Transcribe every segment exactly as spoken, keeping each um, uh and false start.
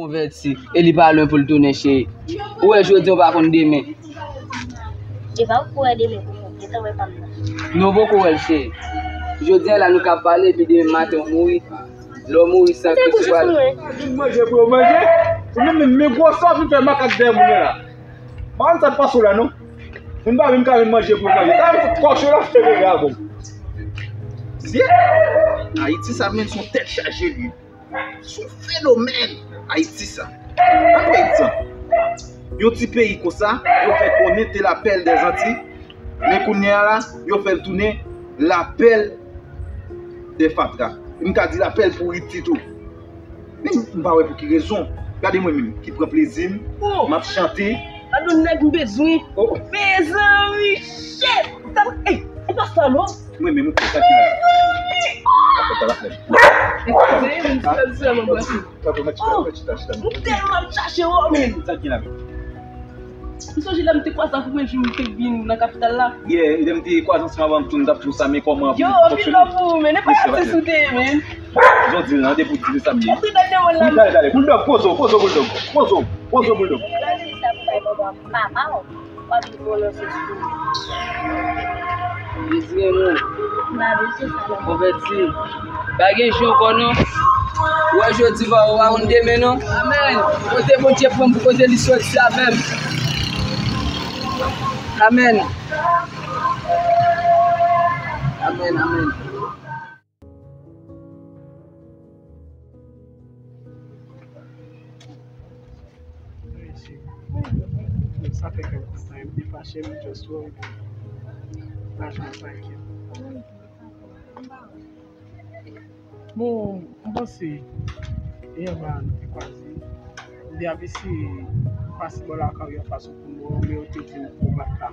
Konvèti, e li pa lwen pou l tounen, cheri. Ou wè jodi, ou pa konn demen. Epa, ou poko wè demen pou mwen, gentan wè pa m nan. Nou poko wè l, cheri. Jodi a la, nou ka pale, epi demen maten, ou mouri. Lè w mouri, san Kris pral. Vin manje pou yo manje. Ou menm, menm, men gwosè w vin fè makak dèyè moun nan la. Pa konn sa k pase w la, non. Moun pa menm ka vin manje pou yo manje. Sa vin fout kòche w la, fout fè bebe avè w. Zye. Ayiti sa, menm, se yon tèt chaje, li. Se yon fenomèn, Ayiti sa. Pran egzanp, yon ti peyi konsa, yo fè konnen te la perle des Antilles, men kounye a la, yo fè l tounen la perle des fatras. M ka di la perle pourri tou. Men m pa wè pou ki rezon. Gade mwen menm, ki pran plezi m, m ap chante. Gade yon nèg m bezwen. Oh. Mezanmi, shit! Sa, ey, e pa sa non. Mwen menm, ou konn sa ki la. Sa konn sa la flèm. Mezanmi, mwen sèl sèlman branche. Sa konn sa ki la, chita, chita. M tèlman ap chache w, men. Sa ki la. M sonje lè m te kwaze avè w premye jou m te vin nan kapital la. Yeah, lè m te kwaze ansanm avè w, m tou, m t ap di w sa, men kòman pou fonksyone. Yo, anpil love pou ou, men. E pa atis ou te ye, men. Jan w di l lan, depi w di l sa m ye. Wi, dale, dale, Bulldog, poze w, poze w, Bulldog. Poze w, poze w, Bulldog. Gade sa pou bay bòbò papa w. W ap vin pwononse sou li. Jezi renmen w. Konvèti. Pa gen jou ankò non. Ou wè jodi pa ou pa konn demen non. Amèn. Kote Bondye pran m pou kote li soti avè m. Amèn. Amèn, amèn. Sa fè kè m kontan, m te fache, m just wè lajan sa ki. Bon, m panse, yè a nou te kwaze, m te ap eseye pase bò lakay ou yon fason pou nou, men yo te di m pou m pa t ka.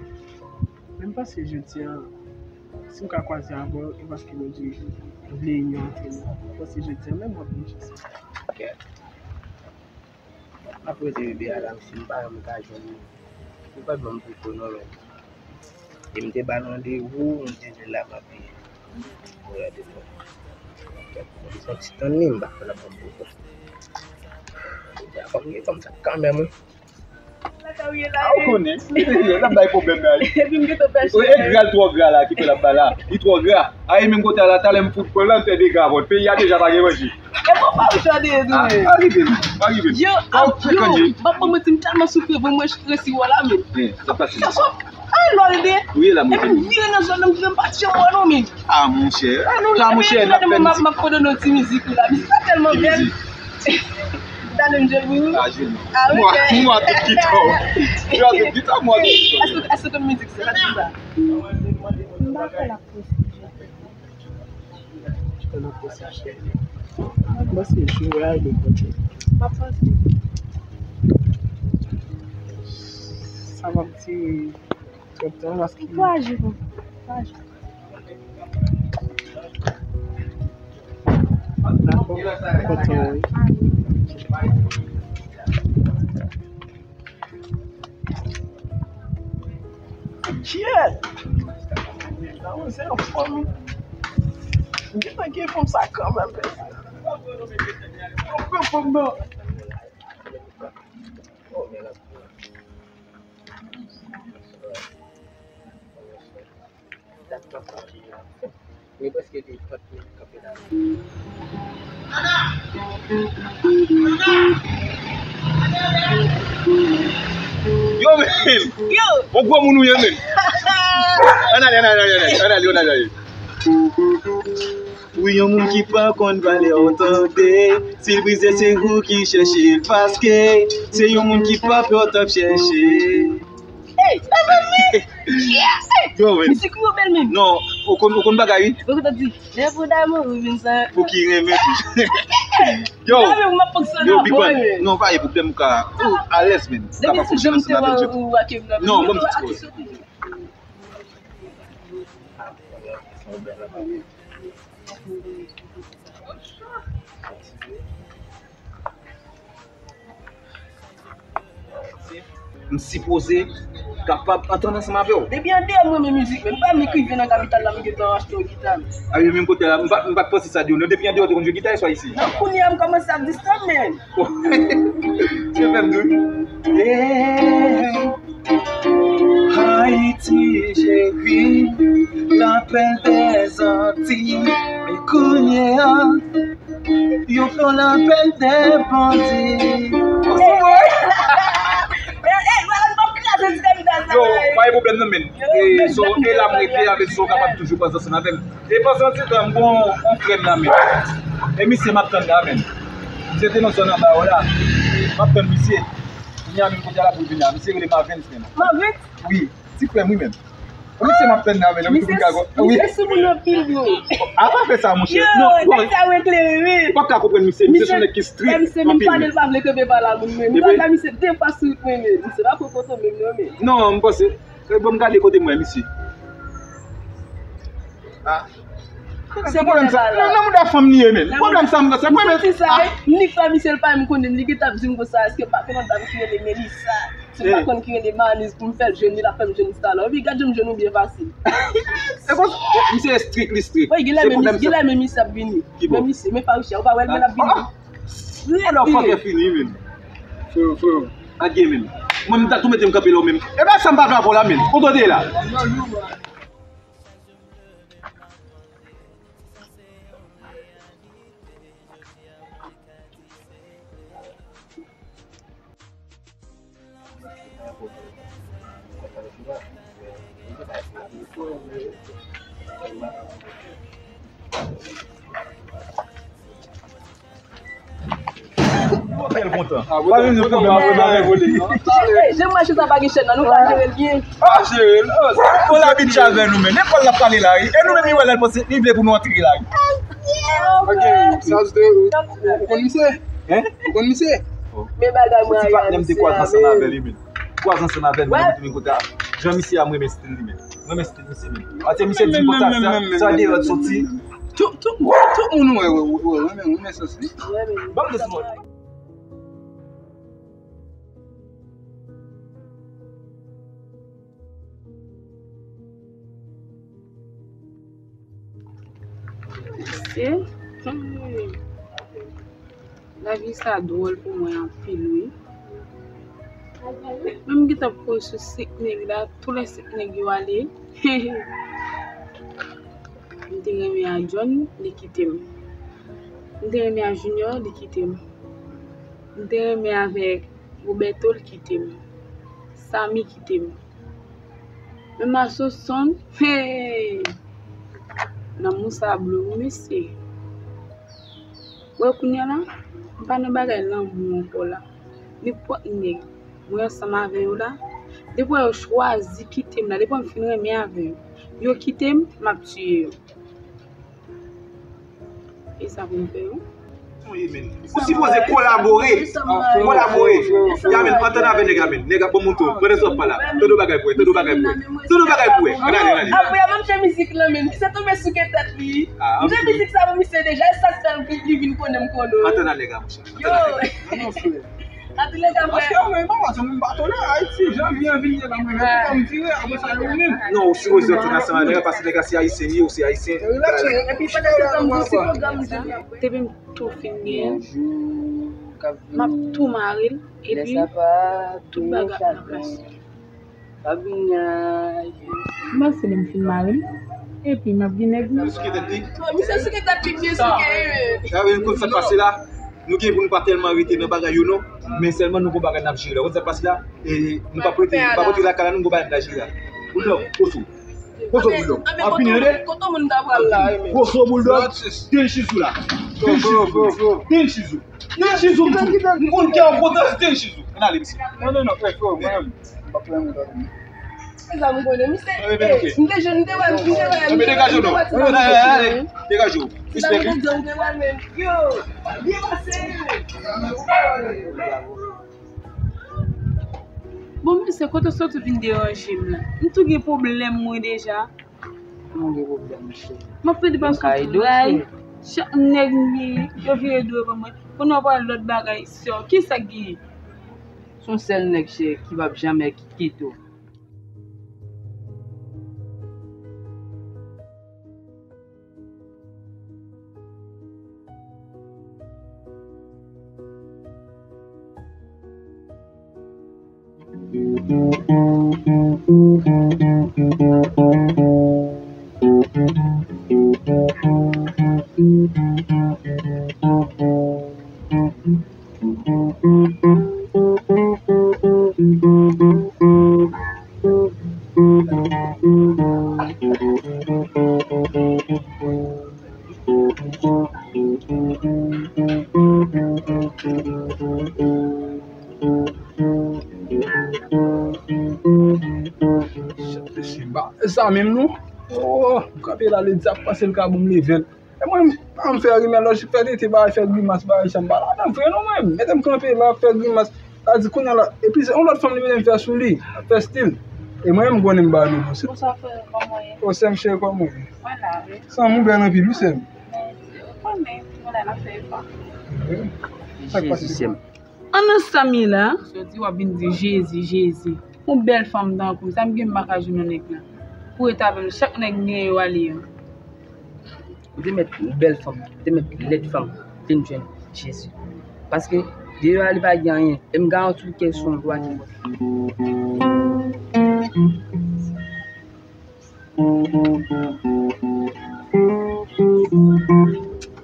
Men m panse jodi a, si m ka kwaze avè w, e paske Bondye vle inyon ant nou. M panse jodi a menm w ap vin jis. Kèt. Apre de bebe a la, si m pa janm ka jwenn li, li pa t ban m poko non, men. E m te ba l randevou, m te di l l ap apiye. Pou gade fò. Kèt, m santi tann li, m pa kwè l ap ban m poko. Jodi a, fò m gen fanm sa kanmenm, wi. A, ou konnen. L ap bay pwoblèm la. Epi m gentan pèche. E gra l twò gra la ki fè l ap bay la. Li twò gra. A, e menm kote a la, talè m fout pran l, l fè dega avè l. Peyi a deja pa gen manje. E bon, pa m chade tou, men. A, pa rive, non. Pa rive. Yo, a, yo, m p ap ba w manti, m tèlman soufri, bon, mwen resi wè la, men. Sa pase. Sa sòt. A, lòl de. Wi, la, mwen. Epi m vire nan zòn nan, m vire m pa tchè wè non, men. A, monchè. A, monchè, n ap fè mizik. M ap kondone yon ti mizik, wi, la. Mizik la tèlman bèl. Dale m jwe pou ou. A, jwe non. A, ok. Mwa, mwa tout gita w. Mwa tout gita, mwa tout gita. Èske, èske tout mizik se pa sa? M pa kwè l ap posib. L ap posib, cheri. Mwen se jou a de kote. M ap panse. Sa va m tire. Twa jou. Twa jou. Dakò. Kontan, wi. Kyèt! Sa se yon fanm. M gentan gen fanm sa kanmenm. Mwen pran fanm nan. Li prèske gen trant minit kanpe la. Yo, men! Yo! On gwo moun ou ye, men! Ann ale, ann ale, ann ale, ann ale, ann ale. Pou yon moun ki pa konn valè w tande, si l brize se ou ki chèche l, paske se yon moun ki pa pè w t ap chèche. Hey, sa bèl, men! Yo, men! Mizik ou yo bèl, men! Non, ou konn, ou konn bagay, wi. Ou konn di, lè pou damou, ou vin sa. Pou ki renmen toujou. Yo! Damou, m ap fonksyone. Yo, Big One. Non, pa gen pwoblèm, ou ka, ou alèz, men. Ou ka pa fonksyone ansanm avèk Djeb. Non, ban m ti ti pòz. M sipoze kapab antann ansanm avè w. Depi andeyò m renmen mizik, men m pa menm rive nan kapital la, m gentan achte yon gita, men. A wi, menm kote la, m pa, m pa t panse sa di w, non. Depi andeyò, w te konn jwe gita, swa isi? Non, kounye a, m kòmanse ap desann, men. Se menm tou. Hey, Haiti chérie, la belle des Antilles. E kounye a, yo fè w la belle des bandits. Hey, hey, wala, m ap kraze ti kapitaz la. Yo, pa gen pwoblèm non, men. Yo, e, men, so, men, e la m rete avèk so, w kapab toujou panse ansanm avè m. E pandan se tan, m gon yon frè m la, men. E misye m ap tann la, men. Misye te nan zòn anba yo la. M ap tann misye. Kounye a menm kote a la pou l vini a. Misye rele Marvens, men. Marvens? Wi, ti frè m, wi, men. Misye m ap tann la, men. Misye, misye sou moun anpil, bro. A, pa fè sa, monchè. Yo, non, bon, nèg sa yo eklere, wi. Ou pa ka konprann misye. Misye se yon nèg ki strik anpil, men. Misye menm pale, l pa vle kanpe pale ak moun, men. Misye pa pran foto menm, non, men. Non, m panse, bon, m gade kote m wè misye. Ah. Se pwoblèm sa. Non, nan mouda fanm li ye, men. Pwoblèm sa, m sa. Misye ti sa, wi. Nik la, misye l pa menm konnen m. Li gentan ap di m konsa, èske pa konnen dam ki rele Melissa? Si m pa konn ki rele Maniz pou m fè l jwenn li, l ap fè m jwenn li talè. Epi gad jan m jwenn ou byen fasil. E konsa, misye strik, li strik. Wi, genlè menm misye ap vini. Men misye, men pa riche, ou pa wè l, men l ap vini. Alò, fòk e fini, men. Frè, frè. Pa gen menm. Mwen, m ta tou mete m kanpe la, menm. E pa sa m pa vle avè w la, men. Kote w te ye la? Bèl kontan. Pa vin di pwoblèm apre bagay vole. Jan mache sa pa gen chèn nan, nou ka jere l byen. Pa jere l. Fò l abitye avè nou, men. Nenpòt l ap pale la, wi. E nou menm, li wè la, li panse, li vle pou nou antre la, wi. Ok, sa se te, ou konn misye? Hein? Ou konn misye? Men bagay mwen ti patnè m te kwaze ansanm avè li, men. Kwaze ansanm avè l, men, li te vin kote a. Jan misye a, m renmen stil li, men. M renmen stil misye, men. Atè misye di m konsa, sa, sa de lòt soti. Tout, tout, tout moun wè, wè, wè, wè, wè, wè, wè, sans li. Ban m de sou mwen. Se, hmm. Lavi sa dwòl pou mwen anpil, wi. Menm gentan kouri sou senk nèg la, tou lè senk nèg yo ale. M te renmen a John, li kite m. M te renmen a Junior, li kite m. M te renmen avèk Roberto, li kite m. Samy kite m. Menm a Sosonn, hey! Lanmou sa blo wi, mesye. Wè kounye a la, m pa nan bagay lanmou ankò la. Nenpòt nèg, mwen ansanm avè yo la, depi yo chwazi kite m la, depi m fin renmen avè yo, yo kite m, m ap tiye yo. E sa pou m fè yo. Ou sipoze kolabore. Kolabore. Ya men, antann avè nèg la men. Nèg la bon moun tou. Pandan sa w ap pale la. Tande yon bagay pou wè. Tande yon bagay pou wè. Tande yon bagay pou wè. Ann ale, ann ale. Apre a, m ap jwe mizik la men. Misye tonbe sou ke tèt li. M jwe mizik sa pou misye deja. E sa k fè l, li vin konnen m konnen. Antann a nèg la, monchè. Yo. Antouleka, frè. Paske mwen pa panse moun pa tolere Ayiti. Jan vi an vin ye la, mwen menm, fò m vire, apre sa, yo menm. Non, ou sipoze antann ansanm avè nèg la, paske nèg la se ayisyen li ye, ou se ayisyen. Rilaks, epi pandan se tan, m gon ti pwogram m jwenn. Depi m tou fin gen, m ap tou mare l, epi tout bagay ap pase. M ap vin nan je. M panse lè m fin mare m, epi m ap gen nèg mwen. Misye souke tèt li. Misye souke tèt li byen souke, wi. Sa vle di, konn sa k pase la, nou gen pou nou pa tèlman rete nan bagay yo non, men sèlman nou gon bagay n ap jere la. Konn sa k pase la, e, nou p ap rete, nou p ap rete lakay la, nou gon bagay n ap jere la. Bulldog, poso. Poso, Bulldog. Anpil, tande. Kote moun ta pral la, e, men. Poso, Bulldog, Ten Chizou la. Ten Chizou. Ten Chizou. Ten Chizou m tou. M konn kè w kontan, Ten Chizou. Ann ale, mesye. Non, non, non, frè, frè, mwen menm, m pa prè moun tande. Se sa m konnen, misye. M te jwenn, m te wè, m te wè, m te wè, m te wè ti bagay. Degaje w. Respè. Yo, byen pase. Bon, mesye, kote w soti vin deranje m la? M tou gen pwoblèm mwen deja. Mwen gen pwoblèm, mesye. M ap plede pase tout bagay. Chak nèg m gen, yo vire do yo ban mwen. Kounye a w pral lòt bagay, sè w. Kisa k genyen? Se yon sèl nèg, chè, ki p ap janmè kite w. Mesye, ba, e sa menm non. Oh, m kanpe la, le dyab panse l ka ban m level. E mwen, m pa m fè rimè, lòjik fè tete, bagay fè grimas, bagay sa m pa ladan vre non mwen. Mete m kanpe la, fè grimas. Sa di kounye a la, epi se yon lòt fanm li mete m fè sou li, ap fè stil. E mwen, m konnen m ba nou bon sèl. Bonswa, frè, kòman w ye? O, sè m cheri, kòman w ye? Mwen la, wi. San m ou bèl anpil, wi, sè m. Mèsi. Ou konnen, mwen la, n ap fè efò. Sa k pase? Jezi, sè m. An nan sa m ye la? Jodi w ap vin di Jezi, Jezi. Yon bèl fanm tankou sa, m gen m pa ka jwenn yon nèg la. Pou rete avè m, chak nèg m gen yo ale yo. Ou te mèt bèl fanm, ou te mèt lèd fanm, vin jwenn Jezi. Paske deyò a li pa gen anyen. E m garanti w kè se yon lwa ki bon.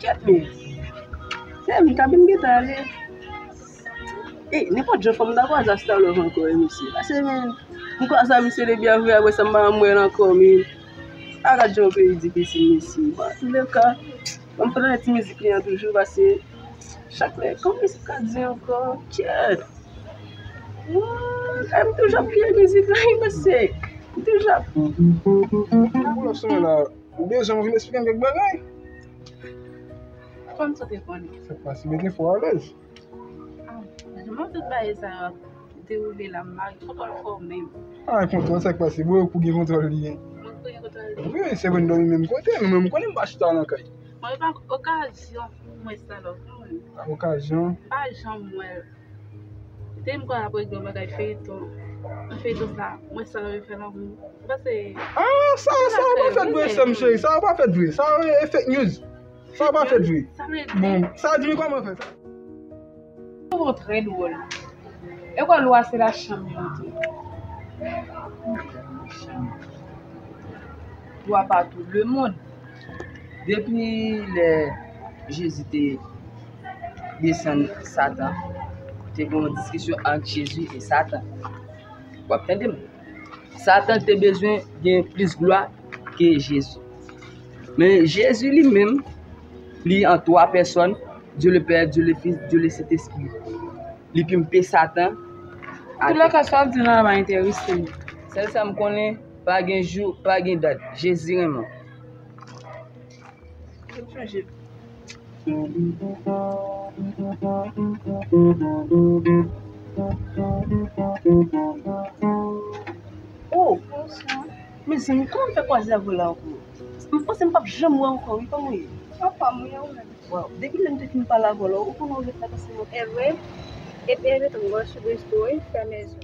Kèt men. Sè m, kabin gentan ale. E, nenpòt jan fò m ta kwaze Astalove ankò, e, mesye. Pase, men, m kwaze a misye depi avè, apre sa, m pa janm wè l ankò, men. A gad jan yon peyi difisil, mesye. Bon, antouleka, ban m fè tande ti mizik li an toujou, pase chak lè, kòman misye ka di ankò? Kèt! Woy, m toujou ap kriye mizik la, wi, mesye. M toujou ap. Pou lòt semen la, ou bezwen m vin eksplike m kèk bagay? Kòm sa te konnen. Sa k pase, mete fò alèz. Ah, jan tout bagay sa yo ap dewoule la, m pa gen kontwòl kò menm. Ah, kontwòl, sa k pase? Bon, ou pou gen kontwòl li, hein? Mwen pou gen kontwòl li. Wi, se vre n dòmi menm kote, men mwen m konnen m pa chita nan kay. Mwen pa okazyon, mwen sa lòt moun. Okazyon? M pa janm wè l. Te m kwè apre gen yon bagay feyton. Nan feyton sa, mwen sa lòt fè lanmou. Pase. Ah, sa, sa pa fèt vre, sè m cheri, sa pa fèt vre. Sa, e, e fake news. Sa pa fèt vre. Bon, sa di m kòman fè sa? Ou trè dwòl. E kwè lwa se lachanm yo te. Lwa pa tou lemonn. Depi lè Jezi te desann Satan, te gen yon diskisyon ant Jezi e Satan. W ap tande m? Satan te bezwen gen plis glwa ke Jezi. Men Jezi li menm, li an twa pèsòn, Dye le Pè, Dye le Fis, Dye le Sentespri. Li pimpe Satan. Antouleka, sa w ap di la pa enterese m. Sèl sa m konnen, pa gen jou, pa gen dat. Jezi renmen w. Jan m chanje. Oh! Bonswa. Mezanmi, kòman m fè kwaze avè w la ankò? M panse m p ap janm wè w ankò, wi, kòman w ye? Anfòm, wi, e ou menm? Waw, depi lè m te fin pale avè w la, ou konnen w ret la pase mwen. E vre? Epi, epi tou, m wè w sou resto, wi, fè mezon.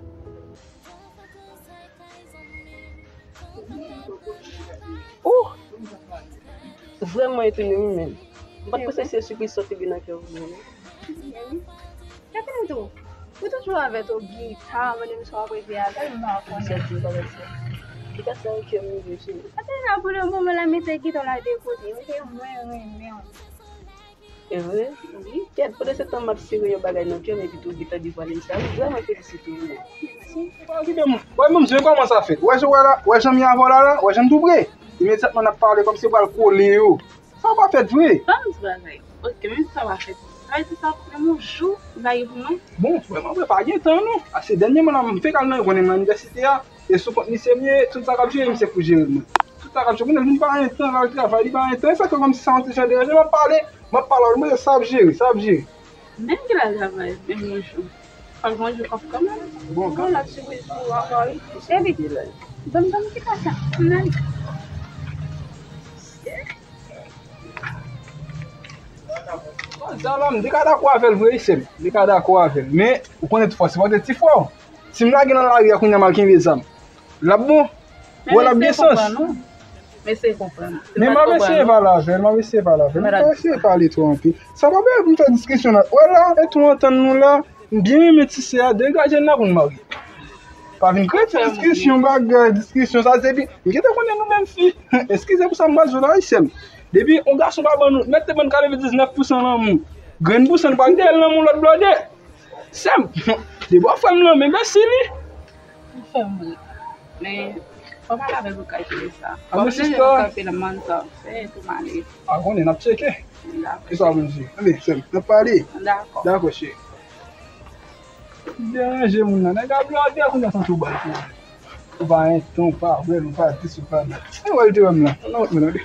Ou! Vrèman etone wi menm. M pa t panse se Jezi Kris ou te gen nan kè w vre non. Gade m tou. Ou toujou avè w gita, mande m sa w ap rete avè l, m pa konnen. Jezi pa fè sa. Gita sa nan kè m wi cheri. Ate la pou le moman la mete gita w la de kote. Mete mwen renmen w. E vre? Wi. Kèt, pandan se tan m ap sere yon bagay nan kè m epi tou gita devwale m sa, m vrèman felisite w wi. Mèsi. Wè menm jan kòman sa fèt? Wè jan w wè la, wè jan m ye avè w la la, wè jan m tou pre. Imedyatman n ap pale kòmsi yo pral kole yo. Sa pa fèt vre. Ban m di bagay. Ok, menm si sa pa fèt. Sa vle di sa ap pran yon jou, bagay pou mwen. Bon, vrèman vre, pa gen tan non. Ase dènye mwa la, m fèk al nan, konnen nan inivèsite a. E sou kont misye m ye, tout sa k ap jere, misye pou jere mwen. Tout sa k ap jere, konnen vin pa gen tan, l al travay, li pa gen tan. E sa k fè kòmsi sa yon ti jan deranje, m ap pale, m ap pale, mwen, sa ap jere, sa ap jere. Menm ki l al travay, menm yon jou. Fòk gon jou kòb kanmenm. Bon, bon, l ap sipriz pou ou ankò, wi. Baby, ban m, ban m ti pase. M nan. Sa la, m te ka dakò avè l vre, wi, sè m. M te ka dakò avè l. Men, ou konnen toutfwa, se pa de ti fwa w. Si m lage nan lari a kounye a m al kenbe zam, l ap bon? Wè l ap gen sans? Men se konprann. Men m ap eseye pale avè l, m ap eseye pale avè l. M pa eseye pale twò anpil. Sa pa bezwen pou m fè diskisyon la. Wè la, e tou antann nou la, m byen renmen ti sè a, degaje n la pou n marye. Pa vin kreye ti diskisyon, bagay, diskisyon, sa se pi. M gentan konnen nou menm fi. Eskize pou sa m pral di w la, wi, sè m. Depi yon gason pa ban nou, mèt te ban n katrevendiznèf pousan lanmou. Grenn pousan n pa gen lanmou lòt blòdè. Sè m. Depi w ap fè m lanmen, mèsi li. Ou fè m ri. Men, fò pale avèk ou kalkile sa. Fò m jwenn kalkile mantan. Se tou male. A konnen, n ap tcheke. Dakò. Kisa w vle di? Anben, sè m, n ap pale. Dakò. Dakò, cheri. Deranje moun nan. Nèg ap blòdè kounye a santi w bal pou ou. Ou pa enten, ou pa wè l, ou pa dis, ou pa dat. E wè l te wè m la. Nan wòt mwen tande.